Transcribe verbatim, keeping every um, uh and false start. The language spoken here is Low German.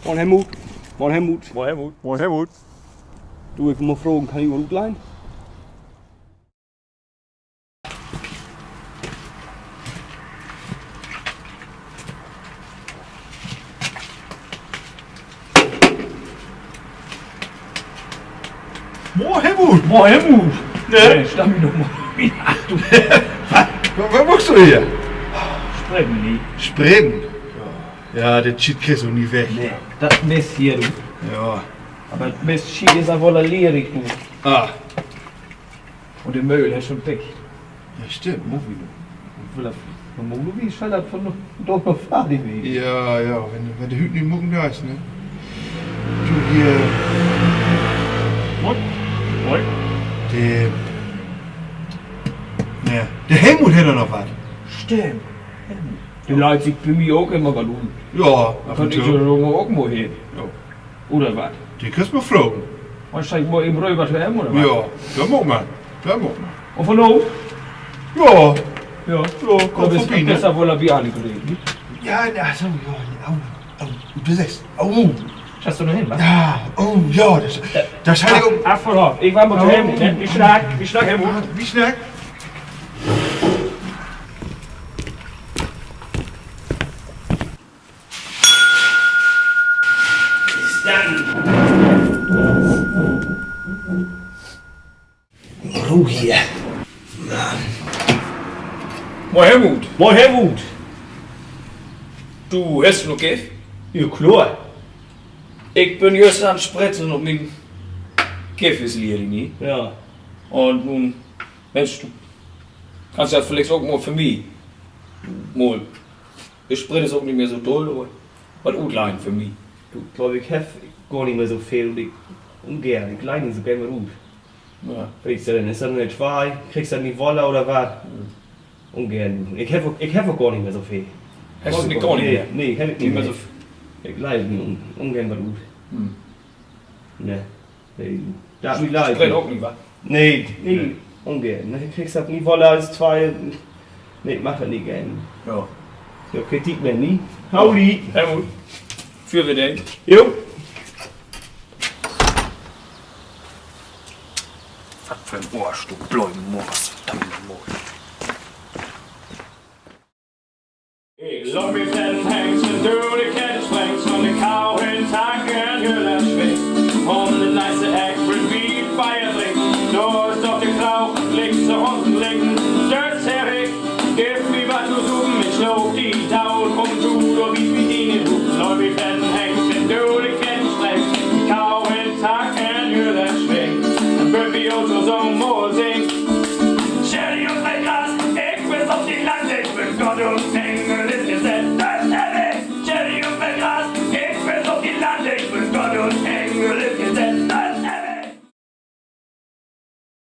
Moin, Helmut. Moin, Helmut. Moin, Helmut. Moin, Helmut. Du, ik mutt mal fragen, kann ik mal utleihen? Moin, Helmut! Moin, Helmut! Ne? Mensch, laat mi doch mal. Ach du. Wat, wat maakst du hier? Spreten, ne? Spreten? Ja, de Schiet kriggst du nie weg. Nee, dat Mist hier, du. Ja. Aver dat Mist, Schiet is al woller ledig, du. Ah. Un de Möhl hett schon dick. Ja, stimmt. Mutt wi noch. Villicht, man mutt, wi schall dat vundaag noch fardig ween. Ja, ja, wenn, wenn de Hüüt nich mucken deit, ne? Du, hier. Moin. Moin. De, ne, de Helmut hett doch noch wat. Stimmt. Helmut. De leiht sik bi mi ok immer wat ut. Ja, af un to. Kann ik jo ok mal hen. Ja. Oder wat? De kriggst mal fragen. Un schall ik mal even röver to em, oder wat? Ja, dat maak man. Dat maak man. Un vundaag? Ja. Ja. Ja, kumm vörbi, ne? Is ja woller bi alle Kollegen, ne? Ja, na, so, ja, ne, au, au, du seggst, au. Schasst du noch hen, wat? Ja, oh, ja, dat, dat schall ik ok. Ach, vundaag. Ik warr mal to em, ne? Wi snackt, wi snackt, Helmut. Wi snackt. Ruh hier. Moin, Helmut. Moin, Helmut. Du, hest du noch Gift? Ja, kloor. Ik bün jüst an 't Spritzen un mien Gift is ledig, ne? Ja. Un nu, Mensch, du kannst ja villicht ok mal för mi mal, de Sprit is ok nich mehr so dull, aver wat utleihen för mi. Du, glööv, ik heff gor nich mehr so veel un ik, ungern, ik leih nich so geern wat ut. Ja. Weetst du, denn is dat 'ne Twei, kriggst dat nich woller oder wat? Hm. Ungern. Ik heff ok, ik heff ok gor nich mehr so veel. Hest du nich, gor nich mehr? Nee, nee, heff ik nich mehr. Nich mehr so veel. Ik leih nich un-, ungern wat ut. Hm. Nee. Nee, du. Dat mi leid. Sprit ok nich, wat? Nee, nee, ungern. Nee, kriggst dat nich woller as twei. Nee, ik mag dat nich geern. Ja. Ja, Kritik mehr nie. Howdy. Helmut. För wi denn. Jo. Wat för 'n Oorsch, du blöden Moors. Verdammt nochmal. Ik laat mi fetten Hengst, du de Kette springst un de Kau in Tacken.